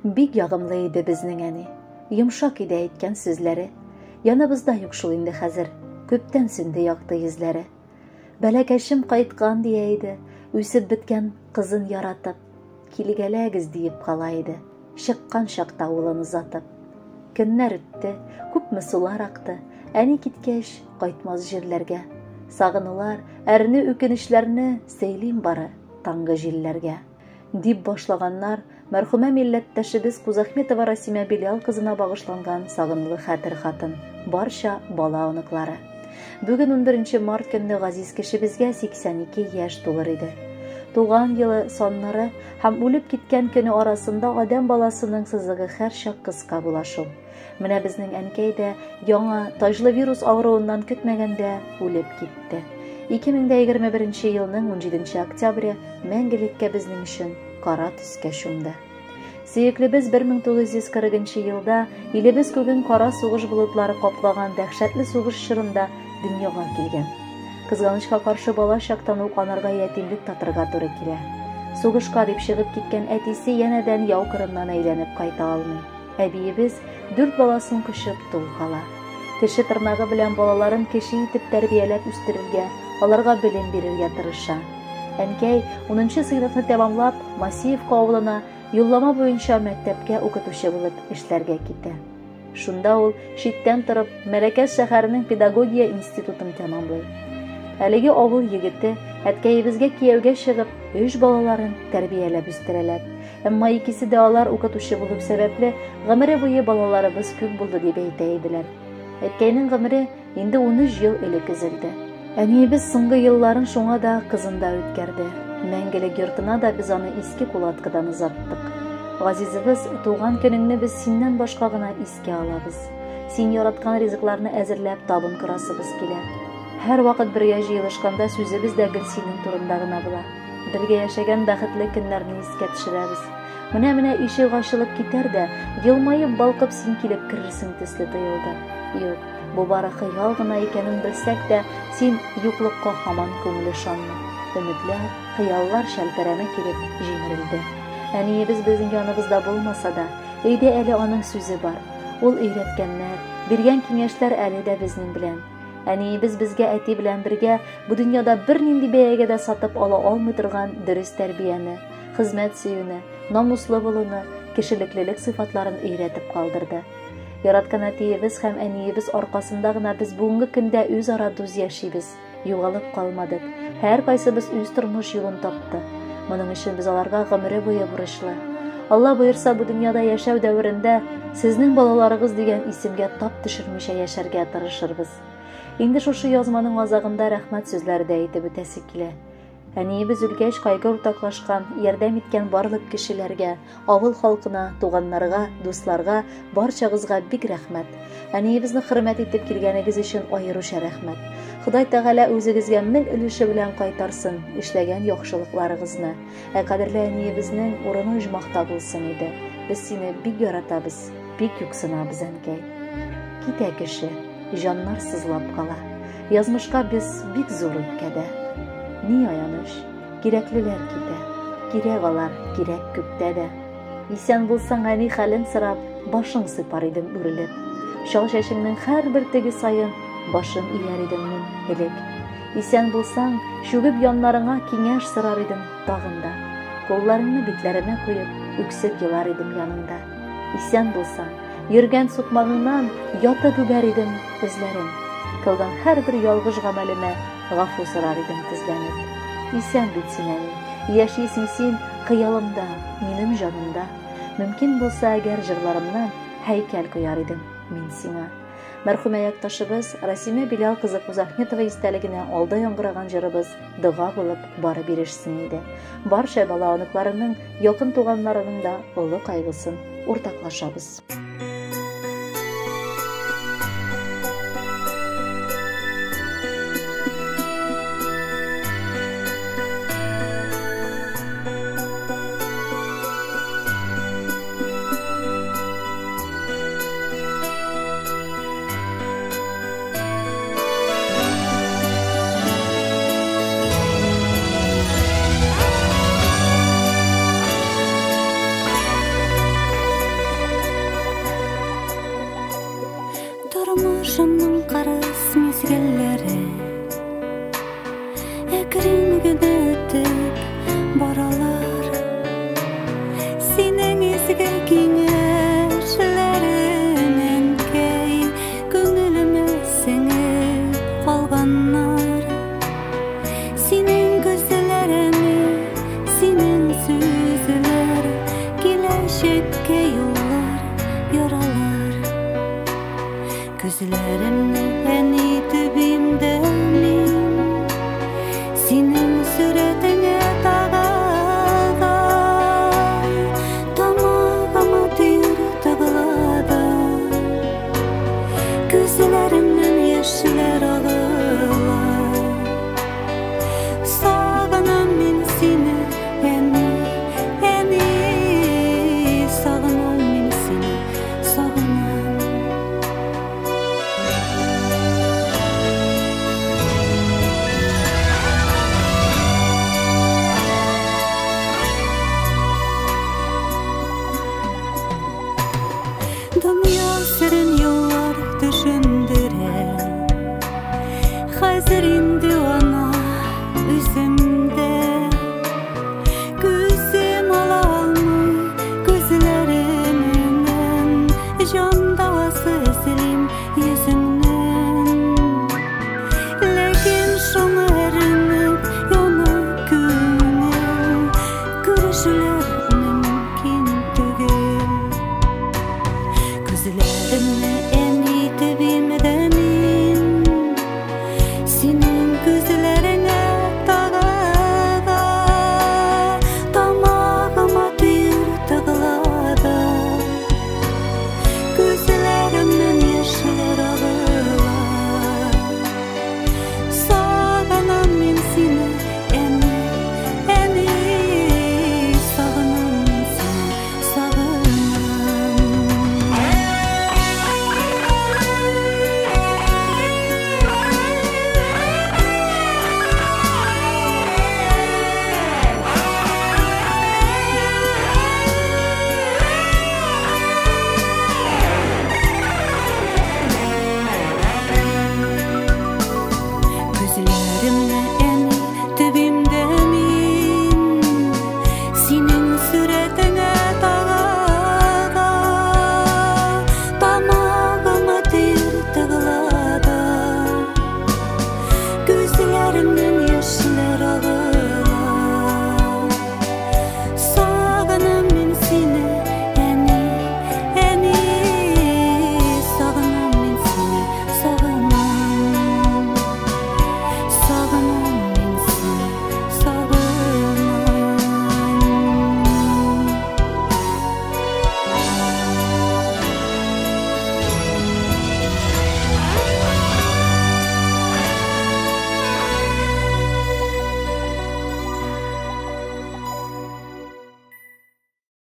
Бик ягымлы иде безнең әни. Йомшак иде әйткән сүзләре. Яныбызда юк шул инде хәзер. Күптән сүнде якты йөзләре. Бәләкәчем кайткан дия иде, үсеп беткән кызын яратып. Килгәләгез диеп кала иде, чыккан чакта улын озатып. Көннәр үтте, күпме сулар акты, әни киткәч, кайтмас җирләргә. Сагынулар, әрнү үкенечләрне сөйлим бары таңгы җилләргә. Дип башлаганнар мәрхүмә милләттәшебез Кузахметова Расимә Белял кызына багышланган сагынлы хәтер хатын, барча бала-оныклары. Бүген 11 март көнне газиз кешебезгә 82 яшь тулыр иде. Туган елы саннары һәм үлеп киткән көне арасында адәм баласының сызыгы һәрчак кыска була шул. Менә безнең әнкәй дә яңа таҗлы вирус авыруыннан көтмәгәндә үлеп китте. 2021 елның 17 октябре мәңгелеккә безнең өчен кара төскә чумды. Сөеклебез 1940 елда илебез күген кара сугыш болытлары каплаган дәһшәтле сугыш чорында дөньяга килгән. Кызганычка каршы бала чактан ук анарга ятимлек татырга туры килә. Сугышка дип чыгып киткән әтисе янәдән яу кырыннан әйләнеп кайта алмый. Әбиебез дүрт баласын кочып тол кала. Теше тырнагы белән балаларын кеше итеп тәрбияләп үстерергә, аларга белем бирергә тырыша. Әнкәй 10 сыйныфны тәмамлап, Масиевка авылына юллама буенча мәктәпкә укытучы булып эшләргә китә. Шунда ул читтән торып Мәләкәс шәһәренең педагогия институтын тәмамлый. Әлеге авыл егете әткәебезгә кияүгә чыгып, өч балаларын тәрбияләп үстерәләр. Әмма икесе дә алар укытучы булып сәбәпле, гомере буе балаларыбыз күп булды дип әйтә иделәр. Әткәйнең гомере инде 13 ел элек өзелде. Әниебез соңгы елларын шуңа да кызында үткәрде. Мәңгелек йортына да без аны иске кулаткадан озаттык. Газизыбыз, туган көнеңне без синнән башка гына искә алабыз. Син яраткан ризыкларны әзерләп табын корасыбыз килә. Һәр вакыт бергә җыелышканда сүзебез дә гел синең турында гына була. Бергә яшәгән бәхетле көннәрне искә төшерәбез. Менә-менә ишек ачылып китәр дә, елмаеп балкып син килеп керерсең төсле тоелды. Юк, бу бары хыял гына икәнен белсәк тә, син юклыкка һаман күңел ышанмый. Өметләр, хыяллар шәлперәмә килеп җимерелде. Әниебез безнең яныбызда булмаса да, өйдә әле аның сүзе бар. Ул өйрәткәннәр, биргән киңәшләр әле дә безнең белән. Әниебез безгә әти белән бергә бу дөньяда бернинди бәягә дә сатып ала алмый торган дөрес тәрбияне, хезмәт сөюне, намуслы булуны, кешелеклелек сыйфатларын өйрәтеп калдырды. Яраткан әтиебез һәм әниебез аркасында гына без бүгенге көндә үзара дус яшибез, югалып калмадык. Һәркайсыбыз үз тормыш юлын тапты. Моның өчен без аларга гомере буе бурычлы. Алла боерса, бу дөньяда яшәү дәверендә сезнең балаларыгыз дигән исемгә тап төшермичә яшәргә тырышырбыз. Инде шушы язманың азагында рәхмәт сүзләре дә әйтеп үтәсе килә. Әниебез үлгәч кайгы уртаклашкан, ярдәм иткән барлык кешеләргә, авыл халкына, туганнарга, дусларга, барчагызга бик рәхмәт. Әниебезне хөрмәт итеп килгәнегез өчен аеруча рәхмәт. Ходай Тәгалә үзегезгә мең өлеше белән кайтарсын эшләгән яхшылыкларыгызны. Ә кадерле әниебезнең урыны оҗмахта булсын иде. Без сине бик яратабыз, бик юксынабыз, әнкәй. Китә кеше, җаннар сызлап кала. Язмышка без бик зур үпкәдә. Ни аяныч, кирәклеләр китә. Кирәк алар, кирәк күктә дә. Исән булсаң, әни хәлен сорап, башың сыйпар идем үрелеп. Чал чәчеңнең һәрбер теге саен башым ияр идем мин элек. Исән булсаң, чүгеп яннарыңа киңәш сорар идем тагын да. Кулларыңны битләремә куеп, үксеп елар идем яныңда. Исән булсаң, йөргән сукмагыңнан ятып үбәр идем эзләрен. Кылган һәрбер ялгыш гамәлемә гафу сорар идем тезләнеп. Исән бит син, әни, яшисең син хыялымда, минем җанымда. Мөмкин булса әгәр җырларымнан һәйкәл куяр идем мин сиңа. Мәрхүмә якташыбыз Расимә Билал кызы Кузахметова истәлегенә алда яңгыраган җырыбыз дога булып барып ирешсен иде. Барча бала оныкларының, якын туганнарының да олы кайгысын уртаклашабыз. Әкрен генә үтеп баралар. Синең изге киңәшләрең, әнкәй, күңелемә сеңеп калганнар. Синең күзләрең, синең сүзләр киләчәккә юллар яралар. Күзләремне әни төбим дә мин синең сурәтеңне.